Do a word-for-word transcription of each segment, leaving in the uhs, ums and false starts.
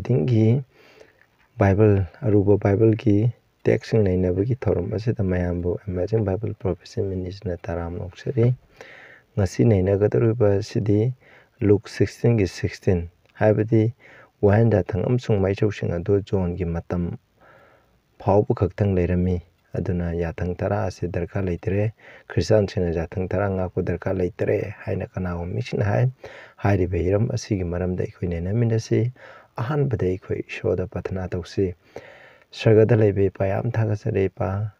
ꯁꯤꯛꯁꯇꯤꯟꯒꯤ Bible, ꯑꯔꯨꯕ ꯕꯥꯏꯕꯜꯒꯤ ꯇꯦꯛꯁꯁꯤꯡ ꯅꯩꯅꯕꯒꯤ ꯊꯧꯔꯝ ꯑꯁꯤꯗ ꯃꯌꯥꯝꯕꯨ Amazing Bible Prophecy Ministryꯅ ꯇꯔꯥꯝꯅ ꯑꯣꯛꯆꯔꯤ꯫ ꯉꯁꯤ ꯅꯩꯅꯒꯗꯧꯔꯤꯕ ꯑꯁꯤꯗꯤ ꯂꯨꯛ ꯁꯤꯛꯁꯇꯤꯟꯒꯤ ꯁꯤꯛꯁꯇꯤꯟ, ꯍꯥꯏꯕꯗꯤ ꯋꯥꯍꯦꯟꯖꯥꯊꯪ ꯑꯃꯁꯨꯡ ꯃꯥꯏꯆꯧꯁꯤꯡ ꯑꯗꯨ ꯖꯣꯟꯒꯤ ꯃꯇꯝ ꯐꯥꯎꯕ ꯈꯛꯇꯪ ꯂꯩꯔꯝꯃꯤ꯫ ꯑꯗꯨꯅ ꯌꯥꯊꯪ ꯇꯔꯥ ꯑꯁꯤ ꯗꯔꯀꯥꯔ ꯂꯩꯇ꯭ꯔꯦ, ꯈ꯭ꯔꯤꯁꯇꯥꯟꯁꯤꯡꯅ ꯌꯥꯊꯪ ꯇꯔꯥ ꯉꯥꯛꯄ ꯗꯔꯀꯥꯔ ꯂꯩꯇ꯭ꯔꯦ ꯍꯥꯏꯅ ꯀꯅꯥꯒꯨꯝꯕ ꯃꯤꯁꯤꯡꯅ ꯍꯥꯏ꯫ ꯍꯥꯏꯔꯤꯕ ꯍꯤꯔꯝ ꯑꯁꯤꯒꯤ ꯃꯔꯝꯗ ꯑꯩꯈꯣꯏ ꯅꯩꯅꯃꯤꯟꯅꯁꯤ꯫ ꯑꯍꯥꯟꯕꯗ ꯑꯩꯈꯣꯏ ꯏꯁꯣꯔꯗ ꯄ꯭ꯔꯊꯅꯥ ꯇꯧꯁꯤ꯫ ꯁꯔꯒꯗ ꯂꯩꯕ ꯏꯄꯥ, ꯌꯥꯝ ꯊꯥꯒꯠꯆꯔꯤ ꯏꯄꯥ꯫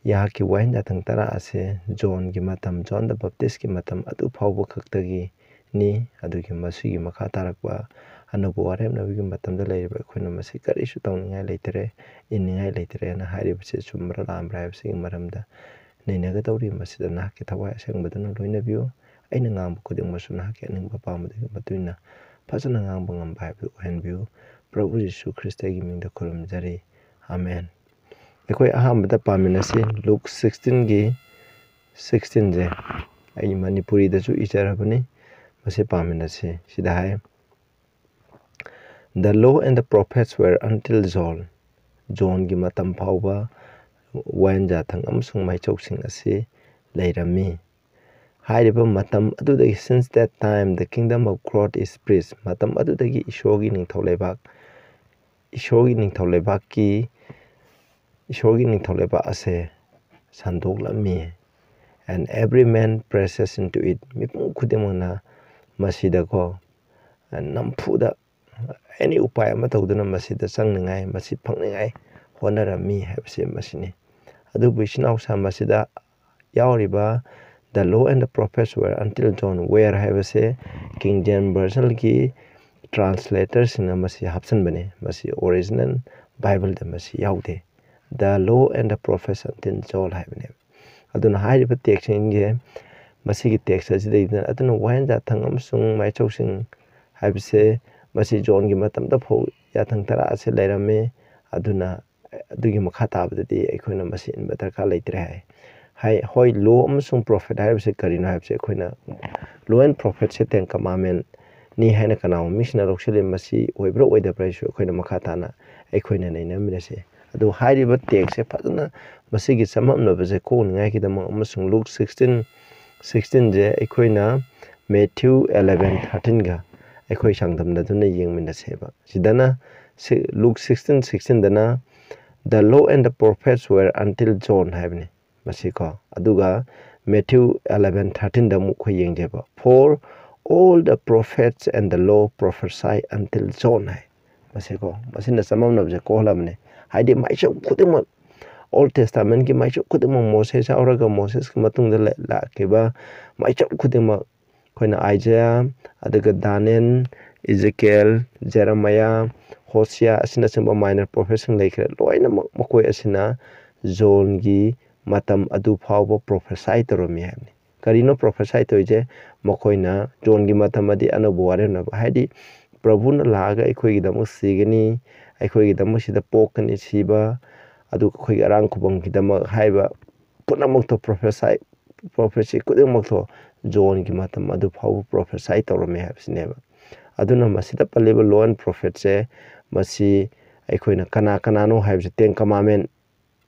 ꯑꯩꯍꯥꯛꯀꯤ ꯋꯥꯍꯦꯟꯖꯥꯊꯪ ꯇꯔꯥ ꯑꯁꯦ ꯖꯣꯟꯒꯤ ꯃꯇꯝ, ꯖꯣꯟ ꯗ ꯕꯦꯞꯇꯤꯁꯀꯤ ꯃꯇꯝ ꯑꯗꯨ ꯐꯥꯎꯕ ꯈꯛꯇꯒꯤꯅꯤ꯫ ꯑꯗꯨꯒꯤ ꯃꯁꯤꯒꯤ ꯃꯈꯥ ꯇꯥꯔꯛꯄ ꯑꯅꯧꯕ ꯋꯥꯔꯦꯞꯅꯕꯒꯤ ꯃꯇꯝꯗ ꯂꯩꯔꯤꯕ ꯑꯩꯈꯣꯏꯅ ꯃꯁꯤ ꯀꯔꯤꯁꯨ ꯇꯧꯅꯤꯡꯉꯥꯏ ꯂꯩꯇꯔꯦ, ꯏꯅꯤꯡꯉꯥꯏ ꯂꯩꯇꯔꯦꯅ ꯍꯥꯏꯔꯤꯕꯁꯤ ꯆꯨꯝꯕ꯭ꯔꯥ ꯂꯥꯟꯕ꯭ꯔꯥ ꯍꯥꯏꯕꯁꯤꯒꯤ ꯃꯔꯝꯗ ꯅꯩꯅꯒꯗꯧꯔꯤ꯫ ꯃꯁꯤꯗ ꯅꯍꯥꯛꯀꯤ ꯊꯋꯥꯏ ꯑꯁꯦꯡꯕꯗꯨꯅ ꯂꯣꯏꯅꯕꯤꯌꯨ꯫ ꯑꯩꯅ ꯉꯥꯡꯕ ꯈꯨꯗꯤꯡꯃꯛꯁꯨ ꯅꯍꯥꯛꯀꯤ ꯑꯅꯤꯡꯕ ꯑꯄꯥꯝꯕꯗꯨꯒꯤ ꯃꯇꯨꯡ ꯏꯟꯅ ꯐꯖꯅ ꯉꯥꯡꯕ ꯉꯝꯕ ꯍꯥꯏꯕꯗꯨ ꯑꯣꯏꯍꯟꯕꯤꯌꯨ꯫ ꯄ꯭ꯔꯚꯨ ꯖꯤꯁꯨ ꯈ꯭ꯔꯤꯁꯇꯒꯤ ꯃꯤꯡꯗ ꯈꯨꯔꯨꯝꯖꯔꯤ꯫ ꯑꯥꯃꯦꯟ꯫ ꯑꯩꯈꯣꯏ ꯑꯍꯥꯟꯕꯗ ꯄꯥꯃꯤꯟꯅꯁꯤ꯫ ꯂꯨꯛ ꯁꯤꯛꯁꯇꯤꯟꯒꯤ ꯁꯤꯛꯁꯇꯤꯟꯁꯦ ꯑꯩ ꯃꯅꯤꯄꯨꯔꯤꯗꯁꯨ ꯏꯖꯔꯕꯅꯤ꯫ ꯃꯁꯤ ꯄꯥꯃꯤꯟꯅꯁꯤ꯫ ꯁꯤꯗ ꯍꯥꯏ, "The law and the prophets were until John." ꯖꯣꯟꯒꯤ ꯃꯇꯝ ꯐꯥꯎꯕ ꯋꯥꯌꯦꯟ ꯖꯥꯊꯪ ꯑꯃꯁꯨꯡ ꯃꯥꯏꯆꯧꯁꯤꯡ ꯑꯁꯤ ꯂꯩꯔꯝꯃꯤ꯫ ꯍꯥꯏꯔꯤꯕ ꯃꯇꯝ ꯑꯗꯨꯗꯒꯤ, "Since that time the kingdom of God is preached." ꯃꯇꯝ ꯑꯗꯨꯗꯒꯤ ꯏꯁꯣꯔꯒꯤ ꯅꯤꯡꯊꯧ ꯂꯩꯕꯥꯛ, ꯏꯁꯣꯔꯒꯤ ꯅꯤꯡꯊꯧ ꯂꯩꯕꯥꯛꯀꯤ, ꯏꯁꯣꯔꯒꯤ ꯅꯤꯡꯊꯧ ꯂꯩꯕꯥꯛ ꯑꯁꯦ ꯁꯟꯗꯣꯛꯂꯝꯃꯤ꯫ "And every man presses into it." ꯃꯤꯄꯨꯝ ꯈꯨꯗꯤꯡꯃꯛꯅ ꯃꯁꯤꯗꯀꯣ, ꯅꯝꯐꯨꯗ ꯑꯦꯅꯤ ꯎꯄꯥꯏ ꯑꯃ ꯇꯧꯗꯨꯅ ꯃꯁꯤꯗ ꯆꯪꯅꯤꯡꯉꯥꯏ, ꯃꯁꯤ ꯐꯪꯅꯤꯡꯉꯥꯏ ꯍꯣꯠꯅꯔꯝꯃꯤ ꯍꯥꯏꯕꯁꯦ ꯃꯁꯤꯅꯤ꯫ ꯑꯗꯨꯕꯨ ꯏꯆꯤꯟ ꯏꯅꯥꯎꯁꯥ, ꯃꯁꯤꯗ ꯌꯥꯎꯔꯤꯕ "The law and the prophets were until John" were ꯍꯥꯏꯕꯁꯦ King James Versionꯒꯤ translatorꯁꯤꯡꯅ ꯃꯁꯤ ꯍꯥꯞꯆꯤꯟꯕꯅꯤ꯫ ꯃꯁꯤ original Bibleꯗ ꯃꯁꯤ ꯌꯥꯎꯗꯦ꯫ "The law and the prophets until John" ꯍꯥꯏꯕꯅꯦꯕ꯫ ꯑꯗꯨꯅ ꯍꯥꯏꯔꯤꯕ ꯇꯦꯛꯁꯁꯤꯡꯁꯦ, ꯃꯁꯤꯒꯤ ꯇꯦꯛꯁ ꯑꯁꯤꯗꯩꯗ, ꯑꯗꯨꯅ ꯋꯥꯍꯦꯟ ꯖꯥꯊꯪ ꯑꯃꯁꯨꯡ ꯃꯥꯏꯆꯧꯁꯤꯡ ꯍꯥꯏꯕꯁꯦ ꯃꯁꯤ ꯖꯣꯟꯒꯤ ꯃꯇꯝꯗ ꯐꯥꯎ ꯌꯥꯊꯪ ꯇꯔꯥ ꯑꯁꯤ ꯂꯩꯔꯝꯃꯤ꯫ ꯑꯗꯨꯅ ꯑꯗꯨꯒꯤ ꯃꯈꯥ ꯇꯥꯕꯗꯗꯤ ꯑꯩꯈꯣꯏꯅ ꯃꯁꯤ ꯏꯟꯕ ꯗꯔꯀꯥꯔ ꯂꯩꯇ꯭ꯔꯦ ꯍꯥꯏ꯫ ꯍꯥꯏ, ꯍꯣꯏ, law ꯑꯃꯁꯨꯡ prophet ꯍꯥꯏꯔꯤꯕꯁꯦ ꯀꯔꯤꯅꯣ ꯍꯥꯏꯕꯁꯦ ꯑꯩꯈꯣꯏꯅ law and prophetꯁꯦ Ten Commandment, ꯅꯤ ꯍꯥꯏꯅ ꯀꯅꯥꯒꯨꯝꯕ ꯃꯤꯁꯤꯡꯅ ꯂꯧꯁꯤꯜꯂꯤ꯫ ꯃꯁꯤ ꯑꯣꯏꯕ꯭ꯔꯥ ꯑꯣꯏꯗꯕ꯭ꯔꯥ ꯍꯥꯏꯁꯨ ꯑꯩꯈꯣꯏꯅ ꯃꯈꯥ ꯇꯥꯅ ꯑꯩꯈꯣꯏꯅ ꯅꯩꯅꯃꯤꯟꯅꯁꯤ꯫ ꯑꯗꯨ ꯍꯥꯏꯔꯤꯕ ꯇꯦꯛꯁꯁꯦ ꯐꯖꯅ ꯃꯁꯤꯒꯤ ꯆꯃꯝꯅꯕꯁꯦ ꯀꯣꯛꯅꯉꯥꯏꯒꯤꯗꯃꯛ ꯑꯃꯁꯨꯡ ꯂꯨꯛ ꯁꯤꯛꯁꯇꯤꯟ ꯁꯤꯛꯁꯇꯤꯟꯁꯦ ꯑꯩꯈꯣꯏꯅ ꯃꯦꯊ꯭ꯌꯨ ꯑꯦꯂꯚꯦꯟ ꯊꯥꯔꯇꯤꯟꯒ ꯑꯩꯈꯣꯏ ꯆꯥꯡꯗꯝꯅꯗꯨꯅ ꯌꯦꯡꯃꯤꯟꯅꯁꯦꯕ꯫ ꯁꯤꯗꯅ ꯁꯤ-, ꯂꯨꯛ sixteen ꯁꯤꯛꯁꯇꯤꯟꯗꯅ "The law and the prophets were until John" ꯍꯥꯏꯕꯅꯤ꯫ ꯃꯁꯤꯀꯣ꯫ ꯑꯗꯨꯒ ꯃꯦꯊ꯭ꯌꯨ ꯑꯦꯂꯚꯦꯟ ꯊꯥꯔꯇꯤꯟꯗ ꯑꯃꯨꯛ ꯑꯩꯈꯣꯏ ꯌꯦꯡꯖꯦꯕ꯫ "For all the prophets and the law prophesy until John" ꯍꯥꯏ꯫ ꯃꯁꯤꯀꯣ꯫ ꯃꯁꯤꯅ ꯆꯃꯝꯅꯕꯁꯦ ꯀꯣꯛꯍꯜꯂꯕꯅꯦ꯫ ꯍꯥꯏꯗꯤ ꯃꯥꯏꯆꯧ ꯈꯨꯗꯤꯡꯃꯛ, ꯑꯣꯜ ꯇꯦꯁꯇꯥꯃꯦꯟꯒꯤ ꯃꯥꯏꯆꯧ ꯈꯨꯗꯤꯡꯃꯛ ꯃꯣꯁꯦꯁ ꯌꯥꯎꯔꯒ ꯃꯣꯁꯦꯁꯀꯤ ꯃꯇꯨꯡꯗ ꯂ-, ꯂꯥꯛꯈꯤꯕ ꯃꯥꯏꯆꯧ ꯈꯨꯗꯤꯡꯃꯛ ꯑꯩꯈꯣꯏꯅ ꯑꯥꯏꯖꯌꯥ, ꯑꯗꯨꯒ ꯗꯥꯅꯤꯌꯦꯜ, ꯏꯖꯦꯀꯤꯌꯦꯜ, ꯖꯦꯔꯦꯃꯥꯌꯥ, ꯍꯣꯁꯤꯌꯥ ꯑꯁꯤꯅꯆꯤꯡꯕ ꯃꯥꯏꯅꯔ ꯄ꯭ꯔꯣꯐꯦꯠꯁꯤꯡ ꯂꯩꯈ꯭ꯔꯦ꯫ ꯂꯣꯏꯅꯃꯛ ꯃꯈꯣꯏ ꯑꯁꯤꯅ ꯖꯣꯟꯒꯤ ꯃꯇꯝ ꯑꯗꯨ ꯐꯥꯎꯕ ꯄ꯭ꯔꯣꯐꯦꯁꯥꯏ ꯇꯧꯔꯝꯃꯤ ꯍꯥꯏꯕꯅꯤ꯫ ꯀꯔꯤꯅꯣ ꯄ꯭ꯔꯣꯐꯦꯁꯥꯏ ꯇꯧꯔꯤꯁꯦ? ꯃꯈꯣꯏꯅ ꯖꯣꯟꯒꯤ ꯃꯇꯝ ꯑꯗꯤ ꯑꯅꯧꯕ ꯋꯥꯔꯦꯝꯅꯕ, ꯍꯥꯏꯗꯤ ꯄ꯭ꯔꯚꯨꯅ ꯂꯥꯛꯑꯒ ꯑꯩꯈꯣꯏꯒꯤꯗꯃꯛ ꯁꯤꯒꯅꯤ, ꯑꯩꯈꯣꯏꯒꯤꯗꯃꯛ ꯁꯤꯗ ꯄꯣꯛꯀꯅꯤ, ꯁꯤꯕ, ꯑꯗꯨꯒ ꯑꯩꯈꯣꯏꯒꯤ ꯑꯔꯥꯡ ꯈꯨꯕꯝꯒꯤꯗꯃꯛ ꯍꯥꯏꯕ ꯄꯨꯝꯅꯃꯛꯇꯣ ꯄ꯭ꯔꯣꯐꯦꯁꯥꯏ, ꯄ꯭ꯔꯣꯐꯦꯁꯤ ꯈꯨꯗꯤꯡꯃꯛꯇꯣ ꯖꯣꯟꯒꯤ ꯃꯇꯝ ꯑꯗꯨ ꯐꯥꯎꯕ ꯄ꯭ꯔꯣꯐꯦꯁꯥꯏ ꯇꯧꯔꯝꯃꯦ ꯍꯥꯏꯕꯁꯤꯅꯦꯕ꯫ ꯑꯗꯨꯅ ꯃꯁꯤꯗ ꯄꯜꯂꯤꯕ ꯂꯣ ꯑꯦꯟ ꯄ꯭ꯔꯣꯐꯦꯠꯁꯦ, ꯃꯁꯤ ꯑꯩꯈꯣꯏꯅ ꯀꯅꯥ ꯀꯅꯥꯅꯣ ꯍꯥꯏꯕꯁꯦ, ꯇꯦꯟ ꯀꯃꯥꯟꯃꯦꯟ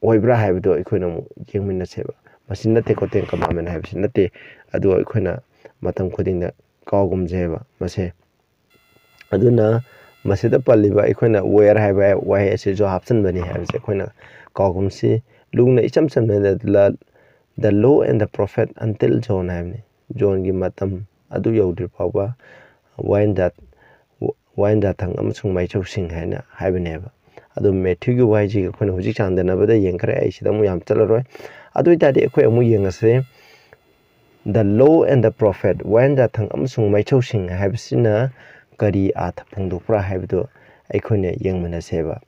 ꯑꯣꯏꯕ꯭ꯔꯥ ꯍꯥꯏꯕꯗꯣ ꯑꯩꯈꯣꯏꯅ ꯑꯃꯨꯛ ꯌꯦꯡꯃꯤꯟꯅꯁꯦꯕ꯫ ꯃꯁꯤ ꯅꯠꯇꯦꯀꯣ, ꯇꯦꯟ ꯀꯃꯥꯟꯃꯦꯟ ꯍꯥꯏꯕꯁꯤ ꯅꯠꯇꯦ꯫ ꯑꯗꯨ ꯑꯩꯈꯣꯏꯅ ꯃꯇꯝ ꯈꯨꯗꯤꯡꯗ ꯀꯥꯎꯒꯨꯝꯁꯦꯕ ꯃꯁꯦ꯫ ꯑꯗꯨꯅ ꯃꯁꯤꯗ ꯄꯜꯂꯤꯕ ꯑꯩꯈꯣꯏꯅ "ꯋꯦꯌꯔ" ꯍꯥꯏꯕ ꯋꯥꯍꯩ ꯑꯁꯤꯁꯨ ꯍꯥꯞꯆꯤꯟꯕꯅꯤ ꯍꯥꯏꯕꯁꯦ ꯑꯩꯈꯣꯏꯅ ꯀꯥꯎꯒꯨꯝꯁꯤ꯫ ꯂꯨꯛꯅ ꯏꯆꯝ ꯆꯝꯅ "The law and the prophet until John" ꯍꯥꯏꯕꯅꯤ꯫ ꯖꯣꯟꯒꯤ ꯃꯇꯝ ꯑꯗꯨ ꯌꯧꯗ꯭ꯔꯤ ꯐꯥꯎꯕ ꯋꯥꯌꯦꯟꯖꯥꯠ, ꯋꯥꯌꯦꯟꯖꯥꯊꯪ ꯑꯃꯁꯨꯡ ꯃꯥꯏꯆꯧꯁꯤꯡ ꯍꯥꯏꯅ ꯍꯥꯏꯕꯅꯦꯕ꯫ ꯑꯗꯨ ꯃꯦꯊ꯭ꯌꯨꯒꯤ ꯋꯥꯍꯩꯁꯤꯒ ꯑꯩꯈꯣꯏꯅ ꯍꯧꯖꯤꯛ ꯆꯥꯡꯗꯅꯕꯗ ꯌꯦꯡꯈ꯭ꯔꯦ, ꯑꯩ ꯁꯤꯗ ꯑꯃꯨꯛ ꯌꯥꯝ ꯆꯠꯂꯔꯣꯏ꯫ ꯑꯗꯨ ꯑꯣꯏꯇꯥꯔꯗꯤ ꯑꯩꯈꯣꯏ ꯑꯃꯨꯛ ꯌꯦꯡꯉꯁꯤ꯫ "The law and the prophet", ꯋꯥꯌꯦꯟꯖꯥꯊꯪ ꯑꯃꯁꯨꯡ ꯃꯥꯏꯆꯧꯁꯤꯡ ꯍꯥꯏꯕꯁꯤꯅ ꯀꯔꯤ ꯑꯥꯔꯊ ꯐꯣꯡꯗꯣꯛꯄ꯭ꯔꯥ ꯍꯥꯏꯕꯗꯨ ꯑꯩꯈꯣꯏꯅ ꯌꯦꯡꯃꯤꯟꯅꯁꯦꯕ꯫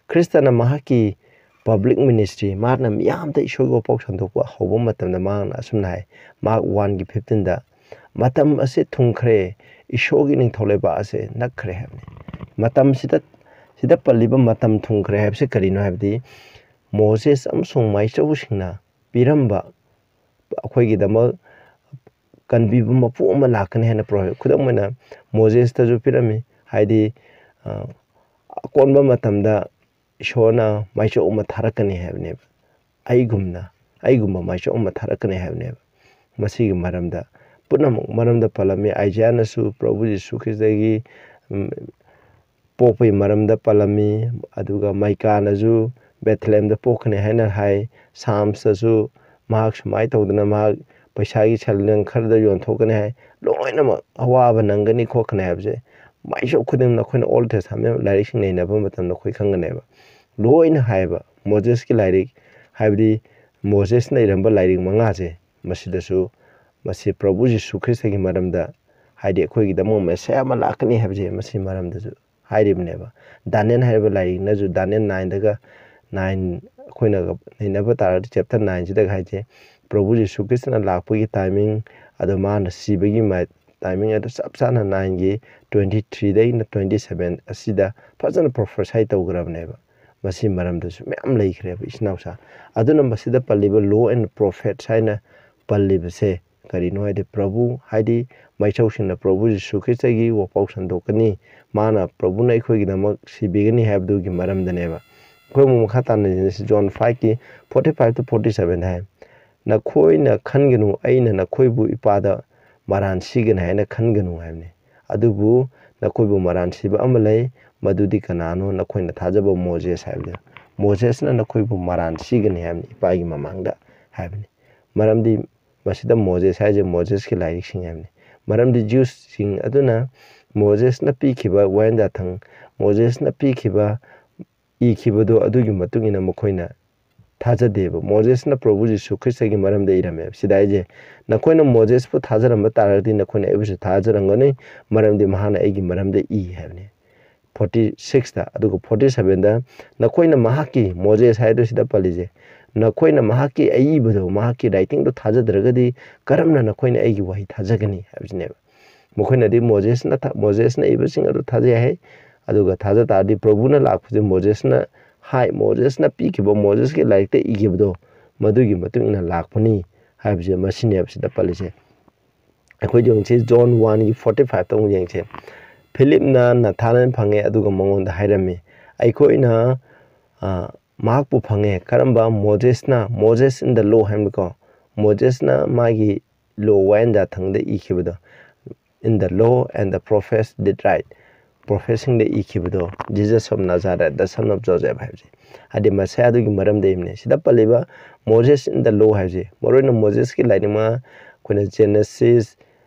ꯈ꯭ꯔꯤꯁꯇꯅ ꯃꯍꯥꯛꯀꯤ ꯄꯕ꯭ꯂꯤꯛ ꯃꯤꯅꯤꯁꯇ꯭ꯔꯤ, ꯃꯍꯥꯛꯅ ꯃꯤꯌꯥꯝꯗ ꯏꯁꯣꯔꯒꯤ ꯋꯥꯐꯥꯎ ꯁꯟꯗꯣꯛꯄ ꯍꯧꯕ ꯃꯇꯝꯗ ꯃꯍꯥꯛꯅ ꯑꯁꯨꯝꯅ ꯍꯥꯏ, ꯃꯥꯔꯛ ꯋꯥꯟꯒꯤ ꯐꯤꯐꯇꯤꯟꯗ, "ꯃꯇꯝ ꯑꯁꯤ ꯊꯨꯡꯈ꯭ꯔꯦ, ꯏꯁꯣꯔꯒꯤ ꯅꯤꯡꯊꯧ ꯂꯩꯕꯥꯛ ꯑꯁꯦ ꯅꯛꯈ꯭ꯔꯦ" ꯍꯥꯏꯕꯅꯤ꯫ ꯃꯇꯝꯁꯤꯗ, ꯁꯤꯗ ꯄꯜꯂꯤꯕ "ꯃꯇꯝ ꯊꯨꯡꯈ꯭ꯔꯦ" ꯍꯥꯏꯕꯁꯤ ꯀꯔꯤꯅꯣ ꯍꯥꯏꯕꯗꯤ, ꯃꯣꯁꯦꯁ ꯑꯃꯁꯨꯡ ꯃꯥꯏꯆꯧꯁꯤꯡꯅ ꯄꯤꯔꯝꯕ ꯑꯩꯈꯣꯏꯒꯤꯗꯃꯛ ꯀꯟꯕꯤꯕ ꯃꯄꯨ ꯑꯃ ꯂꯥꯛꯀꯅꯤ ꯍꯥꯏꯅ ꯄ꯭ꯔꯣ-, ꯈꯨꯗꯝ ꯑꯣꯏꯅ ꯃꯣꯖꯦꯁꯇꯁꯨ ꯄꯤꯔꯝꯃꯤ꯫ ꯍꯥꯏꯗꯤ, ꯑ, ꯑꯀꯣꯟꯕ ꯃꯇꯝꯗ ꯏꯁꯣꯔꯅ ꯃꯥꯏꯆꯧ ꯑꯃ ꯊꯥꯔꯛꯀꯅꯤ ꯍꯥꯏꯕꯅꯦꯕ꯫ ꯑꯩꯒꯨꯝꯅ, ꯑꯩꯒꯨꯝꯕ ꯃꯥꯏꯆꯧ ꯑꯃ ꯊꯥꯔꯛꯀꯅꯤ ꯍꯥꯏꯕꯅꯦꯕ꯫ ꯃꯁꯤꯒꯤ ꯃꯔꯝꯗ ꯄꯨꯝꯅꯃꯛ ꯃꯔꯝꯗ ꯄꯜꯂꯝꯃꯤ꯫ ꯑꯥꯏꯖꯌꯥꯅꯁꯨ ꯄ꯭ꯔꯚꯨ ꯖꯤꯁꯨ ꯈ꯭ꯔꯤꯁꯇꯒꯤ, ꯎꯝ, ꯄꯣꯛꯄꯒꯤ ꯃꯔꯝꯗ ꯄꯜꯂꯝꯃꯤ꯫ ꯑꯗꯨꯒ ꯃꯥꯏꯀꯥꯅꯁꯨ ꯕꯦꯊꯂꯦꯝꯗ ꯄꯣꯛꯀꯅꯤ ꯍꯥꯏꯅ ꯍꯥꯏ꯫ ꯁꯥꯝꯁꯇꯁꯨ ꯃꯍꯥꯛ ꯁꯨꯃꯥꯏꯅ ꯇꯧꯗꯅ ꯃꯍꯥꯛ ꯄꯩꯁꯥꯒꯤ ꯁꯦꯜꯗꯪ ꯈꯔꯗ ꯌꯣꯟꯊꯣꯛꯀꯅꯤ ꯍꯥꯏ꯫ ꯂꯣꯏꯅꯃꯛ ꯑꯋꯥꯕ ꯅꯪꯒꯅꯤ ꯈꯣꯠꯀꯅꯤ ꯍꯥꯏꯕꯁꯦ ꯃꯥꯏꯆꯧ ꯈꯨꯗꯤꯡꯃꯛ ꯑꯩꯈꯣꯏꯅ Old Testament ꯂꯥꯏꯔꯤꯛꯁꯤꯡ ꯅꯩꯅꯕ ꯃꯇꯝꯗ ꯑꯩꯈꯣꯏ ꯈꯪꯒꯅꯦꯕ꯫ ꯂꯣꯏꯅ ꯍꯥꯏꯌꯦꯕ ꯃꯣꯖꯦꯁꯀꯤ ꯂꯥꯏꯔꯤꯛ, ꯍꯥꯏꯕꯗꯤ ꯃꯣꯖꯦꯁꯅ ꯏꯔꯝꯕ ꯂꯥꯏꯔꯤꯛ ꯃꯉꯥꯁꯦ, ꯃꯁꯤꯗꯁꯨ ꯃꯁꯤ ꯄ꯭ꯔꯚꯨ ꯖꯤꯁꯨ ꯈ꯭ꯔꯤꯁꯇꯒꯤ ꯃꯔꯝꯗ, ꯍꯥꯏꯗꯤ ꯑꯩꯈꯣꯏꯒꯤꯗꯃꯛ ꯃꯦꯁꯤꯌꯥ ꯑꯃ ꯂꯥꯛꯀꯅꯤ ꯍꯥꯏꯕꯁꯦ ꯃꯁꯤ ꯃꯔꯝꯗꯁꯨ ꯍꯥꯏꯔꯤꯕꯅꯦꯕ꯫ ꯗꯥꯅꯤꯌꯦꯜ ꯍꯥꯏꯔꯤꯕ ꯂꯥꯏꯔꯤꯛꯅꯁꯨ ꯗꯥꯅꯤꯌꯦꯜ ꯅꯥꯏꯟꯗꯒ ꯅꯥꯏꯟ ꯑꯩꯈꯣꯏꯅ ꯅꯩꯅꯕ ꯇꯥꯔꯒꯗꯤ ꯆꯦꯞꯇꯔ ꯅꯥꯏꯟꯁꯤꯗꯒ ꯍꯥꯏꯁꯦ ꯄ꯭ꯔꯚꯨ ꯖꯤꯁꯨ ꯈ꯭ꯔꯤꯁꯇꯅ ꯂꯥꯛꯄꯒꯤ ꯇꯥꯏꯃꯤꯡ, ꯑꯗꯣ ꯃꯥꯅ ꯁꯤꯕꯒꯤ ꯃ-, ꯇꯥꯏꯃꯤꯡ ꯑꯗꯨ ꯆꯞ ꯆꯥꯅ ꯅꯥꯏꯟꯒꯤ ꯇ꯭ꯋꯦꯟꯇꯤ ꯊ꯭ꯔꯤꯗꯒꯤꯅ ꯇ꯭ꯋꯦꯟꯇꯤ ꯁꯕꯦꯟ ꯑꯁꯤꯗ ꯐꯖꯅ ꯄ꯭ꯔꯣꯐꯦꯁꯥꯏ ꯇꯧꯈ꯭ꯔꯕꯅꯦꯕ꯫ ꯃꯁꯤ ꯃꯔꯝꯗꯁꯨ ꯃꯌꯥꯝ ꯂꯩꯈ꯭ꯔꯦꯕ, ꯏꯆꯤꯟ ꯏꯅꯥꯎꯁꯥ꯫ ꯑꯗꯨꯅ ꯃꯁꯤꯗ ꯄꯜꯂꯤꯕ law and prophets ꯍꯥꯏꯅ ꯄꯜꯂꯤꯕꯁꯦ ꯀꯔꯤꯅꯣ ꯍꯥꯏꯗꯤ, ꯄ꯭ꯔꯚꯨ, ꯍꯥꯏꯗꯤ ꯃꯩꯁꯧꯁꯤꯡꯅ ꯄ꯭ꯔꯚꯨ ꯖꯤꯁꯨ ꯈ꯭ꯔꯤꯁꯇꯒꯤ ꯋꯥꯄꯥꯎ ꯁꯟꯗꯣꯛꯀꯅꯤ, ꯃꯥꯅ, ꯄ꯭ꯔꯚꯨꯅ ꯑꯩꯈꯣꯏꯒꯤꯗꯃꯛ ꯁꯤꯕꯤꯒꯅꯤ ꯍꯥꯏꯕꯗꯨꯒꯤ ꯃꯔꯝꯗꯅꯦꯕ꯫ ꯑꯩꯈꯣꯏ ꯑꯃꯨꯛ ꯃꯈꯥ ꯇꯥꯅ ꯌꯦꯡꯁꯤ, ꯖꯣꯟ ꯐꯥꯏꯚꯀꯤ ꯐꯣꯔꯇꯤ ꯐꯥꯏꯚ to ꯐꯣꯔꯇꯤ ꯁꯕꯦꯟꯗ ꯍꯥꯏ, "ꯅꯈꯣꯏꯅ ꯈꯟꯒꯅꯨ, ꯑꯩꯅ ꯅꯈꯣꯏꯕꯨ ꯏꯄꯥꯗ ꯃꯔꯥꯟ ꯁꯤꯒꯅꯤ ꯍꯥꯏꯅ ꯈꯟꯒꯅꯨ" ꯍꯥꯏꯕꯅꯤ꯫ ꯑꯗꯨꯕꯨ ꯅꯈꯣꯏꯕꯨ ꯃꯔꯥꯟ ꯁꯤꯕ ꯑꯃ ꯂꯩ, ꯃꯗꯨꯗꯤ ꯀꯅꯥꯅꯣ? ꯅꯈꯣꯏꯅ ꯊꯥꯖꯕ ꯃꯣꯖꯦꯁ ꯍꯥꯏꯕꯗꯨ꯫ ꯃꯣꯖꯦꯁꯅ ꯅꯈꯣꯏꯕꯨ ꯃꯔꯥꯟ ꯁꯤꯒꯅꯤ ꯍꯥꯏꯕꯅꯤ, ꯏꯄꯥꯒꯤ ꯃꯃꯥꯡꯗ ꯍꯥꯏꯕꯅꯤ꯫ ꯃꯔꯝꯗꯤ ꯃꯁꯤꯗ ꯃꯣꯖꯦꯁ ꯍꯥꯏꯁꯦ ꯃꯣꯖꯦꯁꯀꯤ ꯂꯥꯏꯔꯤꯛꯁꯤꯡ ꯍꯥꯏꯕꯅꯤ꯫ ꯃꯔꯝꯗꯤ ꯖ꯭ꯌꯨꯁꯁꯤꯡ ꯑꯗꯨꯅ ꯃꯣꯖꯦꯁꯅ ꯄꯤꯈꯤꯕ ꯋꯥꯍꯦꯟꯖꯥꯊꯪ, ꯃꯣꯖꯦꯁꯅ ꯄꯤꯈꯤꯕ, ꯏꯈꯤꯕꯗꯣ ꯑꯗꯨꯒꯤ ꯃꯇꯨꯡ ꯏꯟꯅ ꯃꯈꯣꯏꯅ ꯊꯥꯖꯗꯦꯕ꯫ ꯃꯣꯖꯦꯁꯅ ꯄ꯭ꯔꯚꯨ ꯖꯤꯁꯨ ꯈ꯭ꯔꯤꯁꯇꯒꯤ ꯃꯔꯝꯗ ꯏꯔꯝꯃꯦꯕ꯫ ꯁꯤꯗ ꯍꯥꯏꯁꯦ, "ꯅꯈꯣꯏꯅ ꯃꯣꯖꯦꯁꯄꯨ ꯊꯥꯖꯔꯝꯕ ꯇꯥꯔꯒꯗꯤ ꯅꯈꯣꯏꯅ ꯑꯩꯕꯨꯁꯨ ꯊꯥꯖꯔꯝꯒꯅꯤ, ꯃꯔꯝꯗꯤ ꯃꯍꯥꯛꯅ ꯑꯩꯒꯤ ꯃꯔꯝꯗ ꯏ" ꯍꯥꯏꯕꯅꯤ꯫ ꯐꯣꯔꯇꯤ ꯁꯤꯛꯁꯇ, ꯑꯗꯨꯒ ꯐꯣꯔꯇꯤ ꯁꯕꯦꯟꯗ, "ꯅꯈꯣꯏꯅ ꯃꯍꯥꯛꯀꯤ", ꯃꯣꯖꯦꯁ ꯍꯥꯏꯗꯣ ꯁꯤꯗ ꯄꯜꯂꯤꯁꯦ, "ꯅꯈꯣꯏꯅ ꯃꯍꯥꯛꯀꯤ ꯑꯏꯕꯗꯣ, ꯃꯍꯥꯛꯀꯤ ꯔꯥꯏꯇꯤꯡꯗꯣ ꯊꯥꯖꯗ꯭ꯔꯒꯗꯤ ꯀꯔꯝꯅ ꯅꯈꯣꯏꯅ ꯑꯩꯒꯤ ꯋꯥꯍꯩ ꯊꯥꯖꯒꯅꯤ?" ꯍꯥꯏꯕꯁꯤꯅꯦꯕ꯫ ꯃꯈꯣꯏꯅꯗꯤ ꯃꯣꯖꯦꯁꯅ ꯊ-, ꯃꯣꯖꯦꯁꯅ ꯏꯕꯁꯤꯡ ꯑꯗꯨ ꯊꯥꯖꯩ ꯍꯥꯏ, ꯑꯗꯨꯒ ꯊꯥꯖ ꯇꯥꯔꯗꯤ ꯄ꯭ꯔꯚꯨꯅ ꯂꯥꯛꯄꯁꯦ ꯃꯣꯖꯦꯁꯅ ꯍꯥꯏ, ꯃꯣꯖꯦꯁꯅ ꯄꯤꯈꯤꯕ, ꯃꯣꯖꯦꯁꯀꯤ ꯂꯥꯏꯔꯤꯛꯇ ꯏꯈꯤꯕꯗꯣ ꯃꯗꯨꯒꯤ ꯃꯇꯨꯡ ꯏꯟꯅ ꯂꯥꯛꯄꯅꯤ ꯍꯥꯏꯕꯁꯦ ꯃꯁꯤꯅꯦꯕ ꯁꯤꯗ ꯄꯜꯂꯤꯁꯦ꯫ ꯑꯩꯈꯣꯏ ꯌꯦꯡꯁꯤ, John one ꯒꯤ forty five ꯇ ꯑꯃꯨꯛ ꯌꯦꯡꯁꯤ꯫ ꯐꯤꯂꯤꯞꯅ ꯅꯊꯥꯅꯦꯜ ꯐꯪꯉꯦ, ꯑꯗꯨꯒ ꯃꯉꯣꯟꯗ ꯍꯥꯏꯔꯝꯃꯤ, "ꯑꯩꯈꯣꯏꯅ, ꯑ, ꯃꯍꯥꯛꯄꯨ ꯐꯪꯉꯦ"꯫ ꯀꯔꯝꯕ? ꯃꯣꯖꯦꯁꯅ, Moses in the law ꯍꯥꯏꯕꯀꯣ, ꯃꯣꯖꯦꯁꯅ ꯃꯥꯒꯤ ꯂꯣ, ꯋꯥꯌꯦꯟ ꯖꯥꯊꯪꯗ ꯏꯈꯤꯕꯗꯣ, "In the law and the prophets did write", ꯄ꯭ꯔꯣꯐꯦꯠꯁꯤꯡꯗ ꯏꯈꯤꯕꯗꯣ, "Jesus of Nazareth, the son of Joseph" ꯍꯥꯏꯕꯁꯦ, ꯍꯥꯏꯗꯤ ꯃꯁꯤꯌꯥꯗꯨꯒꯤ ꯃꯔꯝꯗ ꯏꯕꯅꯦ꯫ ꯁꯤꯗ ꯄꯜꯂꯤꯕ "Moses in the law" ꯍꯥꯏꯕꯁꯦ, ꯃꯔꯨꯑꯣꯏꯅ ꯃꯣꯖꯦꯁꯀꯤ ꯂꯥꯏꯔꯤꯛ ꯃꯉꯥ, ꯑꯩꯈꯣꯏꯅ Genesis,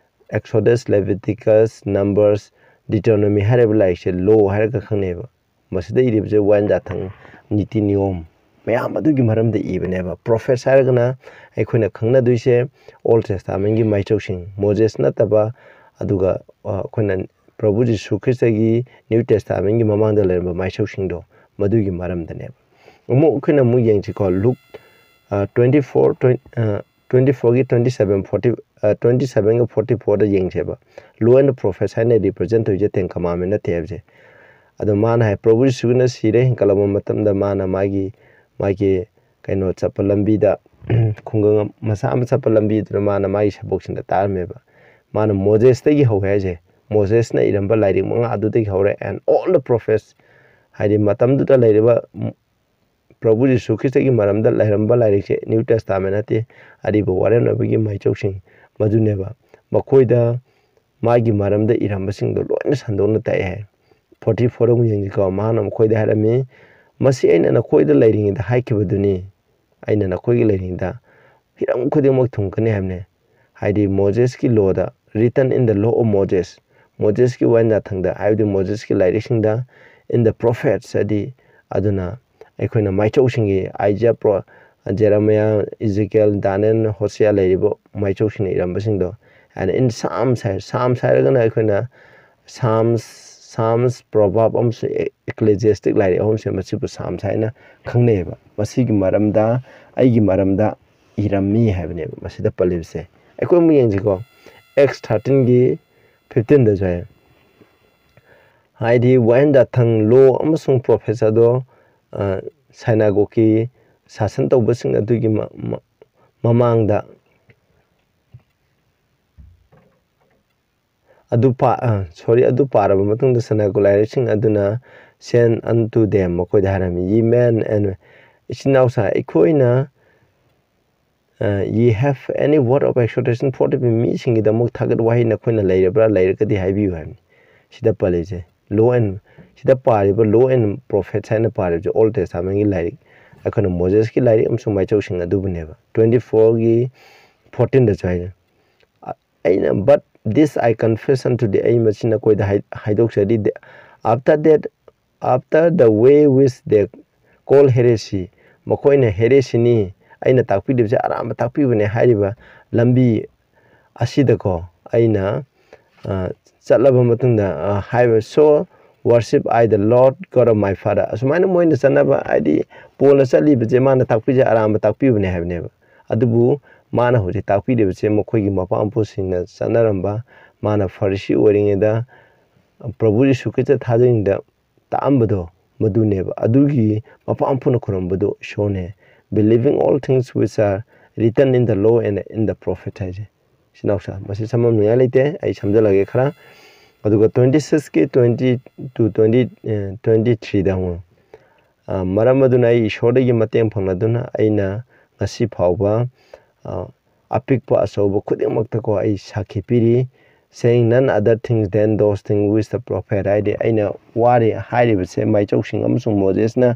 Exodus, Leviticus, Numbers, Deuteronomy ꯍꯥꯏꯔꯤꯕ ꯂꯥꯏꯔꯤꯛꯁꯦ ꯂꯣ ꯍꯥꯏꯔꯒ ꯈꯪꯅꯩꯑꯕ꯫ ꯃꯁꯤꯗ ꯏꯔꯤꯕꯁꯦ ꯋꯥꯌꯦꯟ ꯖꯥꯊꯪ, ꯅꯤꯇꯤ ꯅꯤꯌꯣꯝ ꯃꯌꯥꯝ ꯑꯗꯨꯒꯤ ꯃꯔꯝꯗ ꯏꯕꯅꯦꯕ꯫ ꯄ꯭ꯔꯣꯐꯦꯠꯁ ꯍꯥꯏꯔꯒꯅ ꯑꯩꯈꯣꯏꯅ ꯈꯪꯅꯗꯣꯏꯁꯦ Old Testament ꯀꯤ ꯃꯥꯏꯆꯧꯁꯤꯡ, ꯃꯣꯖꯦꯁ ꯅꯠꯇꯕ, ꯑꯗꯨꯒ, ꯑ, ꯑꯩꯈꯣꯏꯅ ꯄ꯭ꯔꯚꯨ ꯖꯤꯁꯨ ꯈ꯭ꯔꯤꯁꯇꯒꯤ New Testament ꯀꯤ ꯃꯃꯥꯡꯗ ꯂꯩꯔꯝꯕ ꯃꯥꯏꯆꯧꯁꯤꯡꯗꯣ, ꯃꯗꯨꯒꯤ ꯃꯔꯝꯗꯅꯦꯕ꯫ ꯑꯃꯨꯛ ꯑꯩꯈꯣꯏꯅ ꯑꯃꯨꯛ ꯌꯦꯡꯁꯤꯀꯣ, ꯂꯨꯛ, ꯑ, twenty four, twen-, ꯑ, twenty four ꯒꯤ twenty seven, forty, ꯑ, twenty seven ꯒ forty four the ꯌꯦꯡꯁꯦꯕ꯫ Law and the prophets ꯍꯥꯏꯅ represent ꯇꯧꯔꯤꯁꯦ Ten Commandment ꯅꯠꯇꯦ ꯍꯥꯏꯕꯁꯦ꯫ ꯑꯗꯣ ꯃꯥꯅ ꯍꯥꯏ, ꯄ꯭ꯔꯚꯨ ꯖꯤꯁꯨꯅ ꯁꯤꯔꯦ, ꯍꯦꯟꯀꯠꯂꯛꯄ ꯃꯇꯝꯗ ꯃꯥꯅ ꯃꯥꯒꯤ, ꯃꯥꯒꯤ ꯀꯩꯅꯣ ꯆꯠꯄ ꯂꯝꯕꯤꯗ, ꯈꯨꯡꯒꯪ ꯑꯃ, ꯃꯆꯥ ꯑꯃ ꯆꯠꯄ ꯂꯝꯕꯤꯗꯨꯗ ꯃꯥꯅ ꯃꯥꯒꯤ ꯁꯕꯣꯛꯁꯤꯡꯗ ꯇꯥꯔꯝꯃꯦꯕ꯫ ꯃꯥꯅ ꯃꯣꯖꯦꯁꯇꯒꯤ ꯍꯧꯋꯦ ꯍꯥꯏꯁꯦ, ꯃꯣꯖꯦꯁꯅ ꯏꯔꯝꯕ ꯂꯥꯏꯔꯤꯛ ꯃꯉꯥ ꯑꯗꯨꯗꯒꯤ ꯍꯧꯔꯦ, and all the prophets, ꯍꯥꯏꯗꯤ ꯃꯇꯝꯗꯨꯗ ꯂꯩꯔꯤꯕ ꯄ꯭ꯔꯚꯨ ꯖꯤꯁꯨ ꯈ꯭ꯔꯤꯁꯇꯒꯤ ꯃꯔꯝꯗ ꯂꯩꯔꯝꯕ ꯂꯥꯏꯔꯤꯛꯁꯦ New Testament ꯅꯠꯇꯦ, ꯑꯔꯤꯕ ꯋꯥꯔꯦꯟ ꯑꯣꯏꯕꯒꯤ ꯃꯥꯏꯆꯧꯁꯤꯡ ꯃꯗꯨꯅꯦꯕ꯫ ꯃꯈꯣꯏꯗ ꯃꯥꯒꯤ ꯃꯔꯝꯗ ꯏꯔꯝꯕꯁꯤꯡꯗꯣ ꯂꯣꯏꯅ ꯁꯟꯗꯣꯛꯅ ꯇꯥꯛꯑꯦ ꯍꯥꯏ꯫ Forty four ꯑꯃꯨꯛ ꯌꯦꯡꯁꯤꯀꯣ, ꯃꯥꯅ ꯃꯈꯣꯏꯗ ꯍꯥꯏꯔꯝꯃꯤ, "ꯃꯁꯤ ꯑꯩꯅ ꯅꯈꯣꯏꯗ ꯂꯩꯔꯤꯉꯩꯗ ꯍꯥꯏꯈꯤꯕꯗꯨꯅꯤ, ꯑꯩꯅ ꯅꯈꯣꯏꯒꯤ ꯂꯩꯔꯤꯉꯩꯗ ꯍꯤꯔꯝ ꯈꯨꯗꯤꯡꯃꯛ ꯊꯨꯡꯉꯛꯀꯅꯤ" ꯍꯥꯏꯕꯅꯦ꯫ ꯍꯥꯏꯗꯤ ꯃꯣꯖꯦꯁꯀꯤ law, "Written in the law of Moses", ꯃꯣꯖꯦꯁꯀꯤ ꯋꯥꯌꯦꯟ ꯖꯥꯊꯪꯗ, ꯍꯥꯏꯕꯗꯤ ꯃꯣꯖꯦꯁꯀꯤ ꯂꯥꯏꯔꯤꯛꯁꯤꯡꯗ, "In the prophets", ꯍꯥꯏꯗꯤ ꯑꯗꯨꯅ ꯑꯩꯈꯣꯏꯅ ꯃꯥꯏꯆꯧꯁꯤꯡꯒꯤ, ꯑꯥꯏꯖꯤꯌꯥ, ꯄ꯭ꯔꯣ-, ꯖꯦꯔꯦꯃꯤꯌꯥ, ꯏꯖꯤꯀꯦꯜ, ꯗꯥꯅꯦꯜ, ꯍꯣꯁꯤꯌꯥ ꯂꯩꯔꯤꯕ ꯃꯥꯏꯆꯧꯁꯤꯡꯅ ꯏꯔꯝꯕꯁꯤꯡꯗꯣ, and in Psalms high, Psalms ꯍꯥꯏꯔꯒꯅ ꯑꯩꯈꯣꯏꯅ Psalms, Psalms, Proverb ꯑꯃꯁꯨꯡ Ecclesiastic ꯂꯥꯏꯔꯤꯛ ꯑꯍꯨꯝꯁꯦ, ꯃꯁꯤꯕꯨ Psalms ꯍꯥꯏꯅ ꯈꯪꯅꯩꯌꯦꯕ꯫ ꯃꯁꯤꯒꯤ ꯃꯔꯝꯗ, ꯑꯩꯒꯤ ꯃꯔꯝꯗ ꯏꯔꯝꯃꯤ ꯍꯥꯏꯕꯅꯦꯕ ꯃꯁꯤꯗ ꯄꯜꯂꯤꯕꯁꯦ꯫ ꯑꯩꯈꯣꯏ ꯑꯃꯨꯛ ꯌꯦꯡꯁꯤꯀꯣ, Acts thirteen ꯒꯤ fifteen ꯗꯁꯨ ꯍꯥꯏ, ꯍꯥꯏꯗꯤ ꯋꯥꯌꯦꯟ ꯖꯥꯊꯪ, ꯂꯣ ꯑꯃꯁꯨꯡ ꯄ꯭ꯔꯣꯐꯦꯠꯁ ꯑꯗꯣ, ꯑ, ꯁꯥꯏꯅꯥꯒꯣꯛꯀꯤ ꯁꯥꯁꯟ ꯇꯧꯕꯁꯤꯡ ꯑꯗꯨꯒꯤ ꯃ-, ꯃ-, ꯃꯃꯥꯡꯗ ꯑꯗꯨ ꯄꯥ sorry ꯑꯗꯨ ꯄꯥꯔꯕ ꯃꯇꯨꯡꯗ ꯁꯅꯥꯀꯣ ꯂꯥꯏꯔꯤꯛꯁꯤꯡ ꯑꯗꯨꯅ send unto them, ꯃꯈꯣꯏꯗ ꯍꯥꯏꯔꯝꯃꯤ, ye men and ꯏꯆꯤꯟ ꯏꯅꯥꯎꯁꯥ, ꯑꯩꯈꯣꯏꯅ uh, ye have any word of exhortation for the people, ꯃꯤꯁꯤꯡꯒꯤꯗꯃꯛ ꯊꯥꯒꯠ ꯋꯥꯍꯩ ꯅꯈꯣꯏꯅ ꯂꯩꯔꯕ꯭ꯔꯥ? ꯂꯩꯔꯒꯗꯤ ꯍꯥꯏꯕꯤꯌꯨ ꯍꯥꯏꯕꯅꯤ꯫ ꯁꯤꯗ ꯄꯜꯂꯤꯁꯦ law and ꯁꯤꯗ ꯄꯥꯔꯤꯕ law and prophets ꯍꯥꯏꯅ ꯄꯥꯔꯤꯕꯁꯦ Old Testamentꯀꯤ ꯂꯥꯏꯔꯤꯛ, ꯑꯩꯈꯣꯏꯅ ꯃꯣꯖꯦꯁꯀꯤ ꯂꯥꯏꯔꯤꯛ ꯑꯃꯁꯨꯡ ꯃꯥꯏꯆꯧꯁꯤꯡ ꯑꯗꯨꯕꯨꯅꯦꯕ꯫ Twenty fourꯒꯤ fourteenꯗꯁꯨ ꯍꯥꯏꯅ ꯑꯩꯅ, but this I confess unto thee, ꯑꯩ ꯃꯁꯤ ꯅꯈꯣꯏꯗ ꯍꯥꯏ- ꯍꯥꯏꯗꯣꯛꯆꯔꯤ, after that, after the way which they call heresy, ꯃꯈꯣꯏꯅ heresyꯅꯤ, ꯑꯩꯅ ꯇꯥꯛꯄꯤꯔꯤꯕꯁꯦ ꯑꯔꯥꯟꯕ ꯇꯥꯛꯄꯤꯕꯅꯦ ꯍꯥꯏꯔꯤꯕ ꯂꯝꯕꯤ ꯑꯁꯤꯗꯀꯣ ꯑꯩꯅ ꯑ, ꯆꯠꯂꯕ ꯃꯇꯨꯡꯗ ꯑ, ꯍꯥꯏꯕ, so worship I the Lord God of my father, ꯑꯁꯨꯃꯥꯏꯅ ꯃꯣꯏꯅ ꯆꯠꯅꯕ ꯍꯥꯏꯗꯤ ꯄꯣꯜꯅ ꯆꯠꯂꯤꯕꯁꯦ ꯃꯥꯅ ꯇꯥꯛꯄꯤꯁꯦ ꯑꯔꯥꯟꯕ ꯇꯥꯛꯄꯤꯕꯅꯦ ꯍꯥꯏꯕꯅꯦꯕ꯫ ꯑꯗꯨꯕꯨ ꯃꯥꯅ ꯍꯧꯖꯤꯛ ꯇꯥꯛꯄꯤꯔꯤꯕꯁꯦ ꯃꯈꯣꯏꯒꯤ ꯃꯄꯥ ꯃꯄꯨꯁꯤꯡꯅ ꯆꯠꯅꯔꯝꯕ, ꯃꯥꯅ ꯐꯔꯤꯁꯤ ꯑꯣꯏꯔꯤꯉꯩꯗ ꯄ꯭ꯔꯚꯨ ꯌꯤꯁꯨ ꯈ꯭ꯔꯤꯁꯇ ꯊꯥꯖꯔꯤꯉꯩꯗ ꯇꯥꯛꯑꯝꯕꯗꯣ ꯃꯗꯨꯅꯦꯕ꯫ ꯑꯗꯨꯒꯤ ꯃꯄꯥ ꯃꯄꯨꯅ ꯈꯨꯔꯨꯝꯕꯗꯣ ꯏꯁꯣꯔꯅꯦ, believing all things which are written in the law and in the prophet ꯍꯥꯏꯁꯦ꯫ ꯏꯆꯤꯟ ꯏꯅꯥꯎꯁꯥ, ꯃꯁꯤ ꯁꯝꯂꯞꯅꯤꯡꯉꯥꯏ ꯂꯩꯇꯦ, ꯑꯩ ꯁꯝꯖꯜꯂꯒꯦ ꯈꯔ꯫ ꯑꯗꯨꯒ twenty sixꯀꯤ twenty to twenty twenty threeꯗ ꯑꯃꯨꯛ ꯑ, ꯃꯔꯝ ꯑꯗꯨꯅ ꯑꯩ ꯏꯁꯣꯔꯗꯒꯤ ꯃꯇꯦꯡ ꯐꯪꯂꯗꯨꯅ ꯑꯩꯅ ꯉꯁꯤ ꯐꯥꯎꯕ ꯑ, ꯑꯄꯤꯛꯄ ꯑꯆꯧꯕ ꯈꯨꯗꯤꯡꯃꯛꯇꯀꯣ ꯑꯩ ꯁꯥꯈꯤ ꯄꯤꯔꯤ, saying none other things than those things which the prophet, ꯍꯥꯏꯗꯤ ꯑꯩꯅ ꯋꯥꯔꯤ ꯍꯥꯏꯔꯤꯕꯁꯦ ꯃꯥꯏꯆꯧꯁꯤꯡ ꯑꯃꯁꯨꯡ ꯃꯣꯖꯦꯁꯅ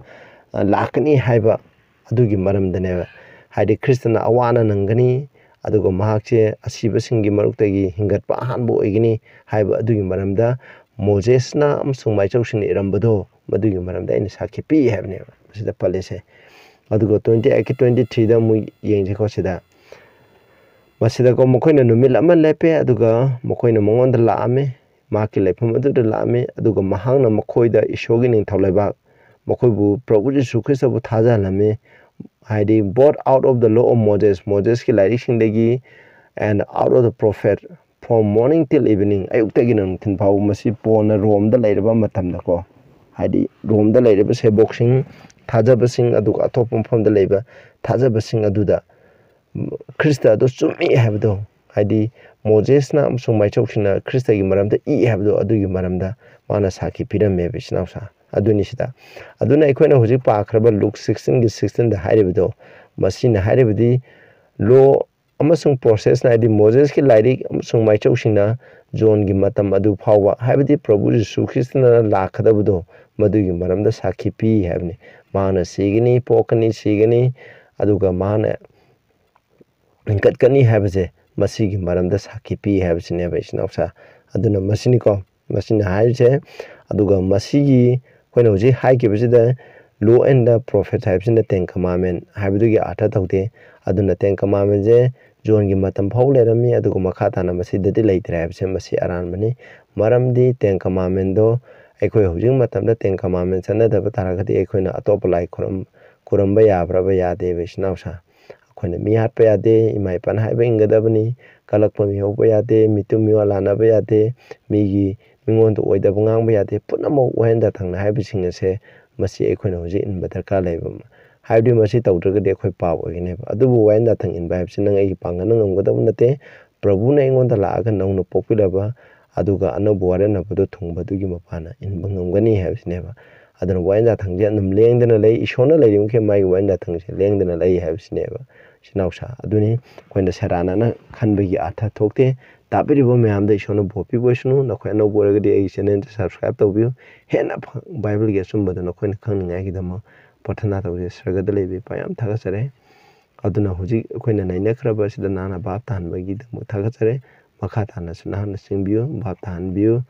ꯑ, ꯂꯥꯛꯀꯅꯤ ꯍꯥꯏꯕ ꯑꯗꯨꯒꯤ ꯃꯔꯝꯗꯅꯦꯕ꯫ ꯍꯥꯏꯗꯤ ꯈ꯭ꯔꯤꯁꯇꯅ ꯑꯋꯥ ꯑꯅꯥ ꯅꯪꯒꯅꯤ, ꯑꯗꯨꯒ ꯃꯍꯥꯛꯁꯦ ꯑꯁꯤꯕꯁꯤꯡꯒꯤ ꯃꯔꯛꯇꯒꯤ ꯍꯤꯡꯒꯠꯄ ꯑꯍꯥꯟꯕ ꯑꯣꯏꯒꯅꯤ ꯍꯥꯏꯕ ꯑꯗꯨꯒꯤ ꯃꯔꯝꯗ ꯃꯣꯖꯦꯁꯅ ꯑꯃꯁꯨꯡ ꯃꯥꯏꯆꯧꯁꯤꯡꯅ ꯏꯔꯝꯕꯗꯣ ꯃꯗꯨꯒꯤ ꯃꯔꯝꯗ ꯑꯩꯅ ꯁꯥꯈꯤ ꯄꯤ ꯍꯥꯏꯕꯅꯦꯕ ꯃꯁꯤꯗ ꯄꯜꯂꯤꯁꯦ꯫ ꯑꯗꯨꯒ twenty eightꯀꯤ twenty threeꯗ ꯑꯃꯨꯛ ꯌꯦꯡꯁꯤꯀꯣ ꯁꯤꯗ꯫ ꯃꯁꯤꯗꯀꯣ ꯃꯈꯣꯏꯅ ꯅꯨꯃꯤꯠ ꯑꯃ ꯂꯦꯞꯄꯦ, ꯑꯗꯨꯒ ꯃꯈꯣꯏꯅ ꯃꯉꯣꯟꯗ ꯂꯥꯛꯑꯝꯃꯤ, ꯃꯍꯥꯛꯀꯤ ꯂꯩꯐꯝ ꯑꯗꯨꯗ ꯂꯥꯛꯑꯝꯃꯤ, ꯑꯗꯨꯒ ꯃꯍꯥꯛꯅ ꯃꯈꯣꯏꯗ ꯏꯁꯣꯔꯒꯤ ꯅꯤꯡꯊꯧ ꯂꯩꯕꯥꯛ, ꯃꯈꯣꯏꯕꯨ ꯄ꯭ꯔꯚꯨ ꯖꯤꯁꯨ ꯈ꯭ꯔꯤꯁꯇꯕꯨ ꯊꯥꯖꯍꯜꯂꯝꯃꯤ꯫ ꯍꯥꯏꯗꯤ, both out of the law of Moses, ꯃꯣꯖꯦꯁꯀꯤ ꯂꯥꯏꯔꯤꯛꯁꯤꯡꯗꯒꯤ, and out of the prophet, from morning till evening, ꯑꯌꯨꯛꯇꯒꯤꯅ ꯅꯨꯡꯊꯤꯜ ꯐꯥꯎꯕ꯫ ꯃꯁꯤ ꯄꯣꯜꯅ ꯔꯣꯝꯗ ꯂꯩꯔꯕ ꯃꯇꯝꯗꯀꯣ, ꯍꯥꯏꯗꯤ ꯔꯣꯝꯗ ꯂꯩꯔꯤꯕ ꯁꯦꯕꯣꯛꯁꯤꯡ, ꯊꯥꯖꯕꯁꯤꯡ, ꯑꯗꯨꯒ ꯑꯇꯣꯞꯄ ꯃꯐꯝꯗ ꯂꯩꯕ ꯊꯥꯖꯕꯁꯤꯡ ꯑꯗꯨꯗ ꯈ꯭ꯔꯤꯁꯇ ꯑꯗꯨ ꯆꯨꯝꯃꯤ ꯍꯥꯏꯕꯗꯣ ꯍꯥꯏꯗꯤ ꯃꯣꯖꯦꯁꯅ ꯑꯃꯁꯨꯡ ꯃꯥꯏꯆꯧꯁꯤꯡꯅ ꯈ꯭ꯔꯤꯁꯇꯒꯤ ꯃꯔꯝꯗ ꯏ ꯍꯥꯏꯕꯗꯣ, ꯑꯗꯨꯒꯤ ꯃꯔꯝꯗ ꯃꯥꯅ ꯁꯥꯈꯤ ꯄꯤꯔꯝꯃꯦꯕ, ꯏꯆꯤꯟ ꯏꯅꯥꯎꯁꯥ꯫ ꯑꯗꯨꯅꯤ ꯁꯤꯗ꯫ ꯑꯗꯨꯅ ꯑꯩꯈꯣꯏꯅ ꯍꯧꯖꯤꯛ ꯄꯥꯈ꯭ꯔꯕ ꯂꯨꯛ ꯁꯤꯛꯁꯇꯤꯟꯒꯤ ꯁꯤꯛꯁꯇꯤꯟꯗ ꯍꯥꯏꯔꯤꯕꯗꯣ, ꯃꯁꯤꯅ ꯍꯥꯏꯔꯤꯕꯗꯤ ꯂꯣ ꯑꯃꯁꯨꯡ ꯄ꯭ꯔꯣꯁꯦꯁꯅ, ꯍꯥꯏꯗꯤ ꯃꯣꯖꯦꯁꯀꯤ ꯂꯥꯏꯔꯤꯛ ꯑꯃꯁꯨꯡ ꯃꯥꯏꯆꯧꯁꯤꯡꯅ ꯖꯣꯟꯒꯤ ꯃꯇꯝ ꯑꯗꯨ ꯐꯥꯎꯕ, ꯍꯥꯏꯕꯗꯤ ꯄ꯭ꯔꯚꯨ ꯖꯤꯁꯨ ꯈ꯭ꯔꯤꯁꯇꯅ ꯂꯥꯛꯀꯗꯕꯗꯣ, ꯃꯗꯨꯒꯤ ꯃꯔꯝꯗ ꯁꯥꯈꯤ ꯄꯤ ꯍꯥꯏꯕꯅꯤ꯫ ꯃꯍꯥꯛꯅ ꯁꯤꯒꯅꯤ, ꯄꯣꯛꯀꯅꯤ, ꯁꯤꯒꯅꯤ, ꯑꯗꯨꯒ ꯃꯍꯥꯛꯅ ꯍꯤꯡꯒꯠꯀꯅꯤ ꯍꯥꯏꯕꯁꯦ ꯃꯁꯤꯒꯤ ꯃꯔꯝꯗ ꯁꯥꯈꯤ ꯄꯤ ꯍꯥꯏꯕꯁꯤꯅꯦꯕ, ꯏꯆꯤꯟ ꯏꯅꯥꯎꯁꯥ꯫ ꯑꯗꯨꯅ ꯃꯁꯤꯅꯤꯀꯣ, ꯃꯁꯤꯅ ꯍꯥꯏꯔꯤꯁꯦ꯫ ꯑꯗꯨꯒ ꯃꯁꯤꯒꯤ ꯑꯩꯈꯣꯏꯅ ꯍꯧꯖꯤꯛ ꯍꯥꯏꯈꯤꯕꯁꯤꯗ, ꯂꯣ ꯑꯦꯟ ꯗ ꯄ꯭ꯔꯣꯐꯦꯠ ꯍꯥꯏꯕꯁꯤꯅ ꯇꯦꯟ ꯀꯃꯥꯟꯃꯦꯟ ꯍꯥꯏꯕꯗꯨꯒꯤ ꯑꯥꯔꯊ ꯇꯧꯗꯦ꯫ ꯑꯗꯨꯅ ꯇꯦꯟ ꯀꯃꯥꯟꯃꯦꯟꯁꯦ ꯖꯣꯟꯒꯤ ꯃꯇꯝ ꯐꯥꯎ ꯂꯩꯔꯝꯃꯤ, ꯑꯗꯨꯒ ꯃꯈꯥ ꯇꯥꯅ ꯃꯁꯤꯗꯗꯤ ꯂꯩꯇ꯭ꯔꯦ ꯍꯥꯏꯕꯁꯦ ꯃꯁꯤ ꯑꯔꯥꯟꯕꯅꯤ꯫ ꯃꯔꯝꯗꯤ ꯇꯦꯟ ꯀꯃꯥꯟꯃꯦꯟꯗꯣ ꯑꯩꯈꯣꯏ ꯍꯧꯖꯤꯛ ꯃꯇꯝꯗ ꯇꯦꯟ ꯀꯃꯥꯟꯃꯦꯟ ꯆꯠꯅꯗꯕ ꯇꯥꯔꯒꯗꯤ ꯑꯩꯈꯣꯏꯅ ꯑꯇꯣꯞꯄ ꯂꯥꯏ ꯈꯨꯔꯨꯝ-, ꯈꯨꯔꯨꯝꯕ ꯌꯥꯕ꯭ꯔꯕ? ꯌꯥꯗꯦꯕ, ꯏꯆꯤꯟ ꯏꯅꯥꯎꯁꯥ꯫ ꯑꯩꯈꯣꯏꯅ ꯃꯤ ꯍꯥꯠꯄ ꯌꯥꯗꯦ, ꯏꯃꯥ ꯏꯄꯥꯅ ꯍꯥꯏꯕ ꯏꯟꯒꯗꯕꯅꯤ, ꯀꯂꯛꯄ ꯃꯤ ꯍꯧꯕ ꯌꯥꯗꯦ, ꯃꯤꯇꯨꯝ ꯃꯤꯋꯥ ꯂꯥꯟꯅꯕ ꯌꯥꯗꯦ, ꯃꯤꯒꯤ, ꯃꯤꯉꯣꯟꯗ ꯑꯣꯏꯗꯕ ꯉꯥꯡꯕ ꯌꯥꯗꯦ, ꯄꯨꯝꯅꯃꯛ ꯋꯥꯌꯦꯜ ꯌꯥꯊꯪꯅ ꯍꯥꯏꯕꯁꯤꯡ ꯑꯁꯦ ꯃꯁꯤ ꯑꯩꯈꯣꯏꯅ ꯍꯧꯖꯤꯛ ꯏꯟꯕ ꯗꯔꯀꯥꯔ ꯂꯩꯕ꯫ ꯍꯥꯏꯕꯗꯤ ꯃꯁꯤ ꯇꯧꯗ꯭ꯔꯒꯗꯤ ꯑꯩꯈꯣꯏ ꯄꯥꯞ ꯑꯣꯏꯒꯅꯦꯕ꯫ ꯑꯗꯨꯕꯨ ꯋꯥꯌꯦꯜ ꯌꯥꯊꯪ ꯏꯟꯕ ꯍꯥꯏꯕꯁꯤ ꯅꯪ ꯑꯩꯒꯤ ꯄꯥꯡꯒꯜꯅ ꯉꯝꯒꯗꯕ ꯅꯠꯇꯦ꯫ ꯄ꯭ꯔꯚꯨꯅ ꯑꯩꯉꯣꯟꯗ ꯂꯥꯛꯑꯒ ꯅꯧꯅ ꯄꯣꯛꯄꯤꯔꯕ, ꯑꯗꯨꯒ ꯑꯅꯧꯕ ꯋꯥꯔꯦꯟꯅꯕꯗꯣ ꯊꯨꯡꯕ ꯑꯗꯨꯒꯤ ꯃꯄꯥꯟꯅ ꯏꯟꯕ ꯉꯝꯒꯅꯤ ꯍꯥꯏꯕꯁꯤꯅꯦꯕ꯫ ꯑꯗꯨꯅ ꯋꯥꯌꯦꯜ ꯌꯥꯊꯪꯁꯦ ꯑꯗꯨꯝ ꯂꯦꯡꯗꯅ ꯂꯩ, ꯏꯁꯣꯔꯅ ꯂꯩꯔꯤꯃꯈꯩ ꯃꯥꯒꯤ ꯋꯥꯌꯦꯜ ꯌꯥꯊꯪꯁꯦ ꯂꯦꯡꯗꯅ ꯂꯩ ꯍꯥꯏꯕꯁꯤꯅꯦꯕ, ꯏꯆꯤꯟ ꯏꯅꯥꯎꯁꯥ꯫ ꯑꯗꯨꯅꯤ ꯑꯩꯈꯣꯏꯅ ꯁꯦꯔꯥꯟꯅꯅ ꯈꯟꯕꯒꯤ ꯑꯥꯔꯊ ꯊꯣꯛꯇꯦ꯫ ꯇꯥꯕꯤꯔꯤꯕ ꯃꯌꯥꯝꯗ ꯏꯁꯣꯔꯅ ꯕꯣꯔ ꯄꯤꯕ ꯑꯣꯏꯁꯅꯨ꯫ ꯅꯈꯣꯏ ꯑꯅꯧꯕ ꯑꯣꯏꯔꯒꯗꯤ ꯑꯩꯒꯤ ꯆꯦꯅꯦꯜꯗ ꯁꯕꯁꯀ꯭ꯔꯥꯏꯕ ꯇꯧꯕꯤꯌꯨ꯫ ꯍꯦꯟꯅ ꯐ-, ꯕꯥꯏꯕꯜꯒꯤ ꯑꯆꯨꯝꯕꯗꯨ ꯅꯈꯣꯏꯅ ꯈꯪꯅꯤꯡꯉꯥꯏꯒꯤꯗꯃꯛ ꯄ꯭ꯔꯊꯅꯥ ꯇꯧꯖꯩ꯫ ꯁ꯭ꯋꯔꯒꯗ ꯂꯩꯕ ꯏꯄꯥ, ꯌꯥꯝ ꯊꯥꯒꯠꯆꯔꯤ꯫ ꯑꯗꯨꯅ ꯍꯧꯖꯤꯛ ꯑꯩꯈꯣꯏꯅ ꯅꯩꯅꯈ꯭ꯔꯕ ꯑꯁꯤꯗ ꯅꯍꯥꯛꯅ ꯚꯥꯞ ꯇꯥꯍꯟꯕꯒꯤꯗꯃꯛ ꯊꯥꯒꯠꯆꯔꯤ꯫ ꯃꯈꯥ ꯇꯥꯅꯁꯨ ꯅꯍꯥꯛꯅ ꯆꯤꯡꯕꯤꯌꯨ, ꯚꯥꯞ ꯇꯥꯍꯟꯕꯤꯌꯨ꯫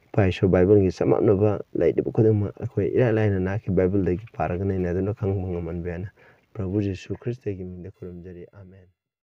ꯏꯄꯥ ꯏꯁꯣꯔ ꯕꯥꯏꯕꯜꯒꯤ ꯆꯃꯝꯅꯕ ꯂꯩꯔꯤꯕ ꯈꯨꯗꯤꯡꯃꯛ ꯑꯩꯈꯣꯏ ꯏꯔꯥꯏ ꯂꯥꯏꯅ ꯅꯍꯥꯛꯀꯤ ꯕꯥꯏꯕꯜꯗꯒꯤ ꯄꯥꯔꯒ ꯅꯩꯅꯗꯨꯅ ꯈꯪꯕ ꯉꯝꯍꯟꯕꯤꯌꯨ ꯍꯥꯏꯅ ꯄ꯭ꯔꯚꯨ ꯖꯤꯁꯨ ꯈ꯭ꯔꯤꯁꯇꯒꯤ ꯃꯤꯡꯗ ꯈꯨꯔꯨꯝꯖꯔꯤ꯫ ꯑꯥꯃꯦꯟ꯫